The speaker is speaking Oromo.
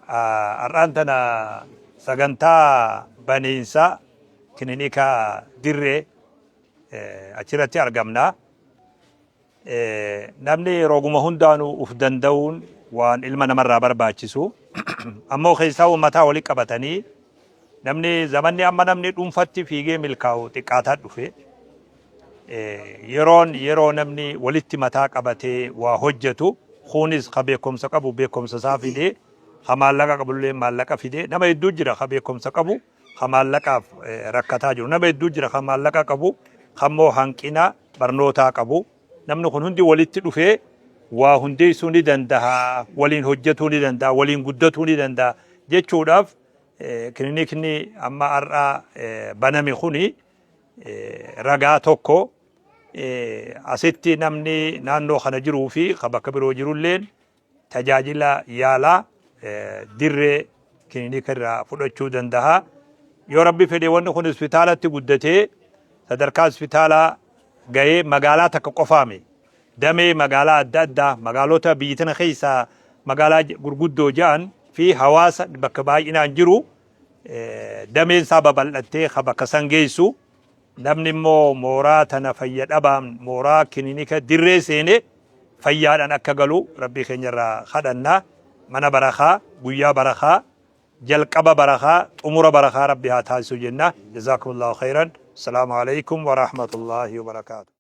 Har'aan tana sagantaa baniinsa kilinika Dirree achirratti argamna. Namni roguma hundaanuu uf danda'uun waan ilma namarraa barbaachisu. Ammoo keessaa mataa wali qabatanii namni zamanni amma namni dhuunfatti fiigee milkaa'u xiqqaataa dhufe. Yeroon yeroo namni walitti mataa qabatee waa hojjetu, kunis ka beekumsa qabu beekumsa isaa fidee, ka maallaqa qabullee maallaqa fidee. Nama hedduu jira ka beekumsa qabu ka maallaqaaf rakkataa jiru. Nama hedduu jira ka maallaqa qabu kammoo hanqina barnootaa qabu. Namni kun hundi walitti dhufee waa hundeessuu ni danda'a, waliin hojjetuu ni danda'a, waliin guddatuu ni danda'a jechuudhaaf kilinikni amma har'a baname kuni ragaa tokko. Asitti namni naannoo kana jiruu fi ka bakka biroo jirulleen tajaajila yaalaa Dirree kilinika irraa fudhachuu danda'a. Yoo Rabbi fedhe wanni kun hospitaalatti guddatee sadarkaa hospitaalaa gahee magaalaa takka qofaame damee magaalaa adda addaa, magaalota biyyi tana keessaa magaalaa gurguddoo ja'an fi hawaasa bakka baay'inaan jiru dameen isaa babal'attee ka bakka san geessu, namni immoo mooraa tana fayya dhabaan mooraa kilinika Dirree seene fayyaadhaan akka galu Rabbii keenya irraa kadhanna. Mana barakaa, guyyaa barakaa, jalqaba barakaa, xumura barakaa Rabbi haa taasisu jenna. Jazaakumullahu khayran. Assalaamu alaikum wa rahmatullahi wa barakaatu.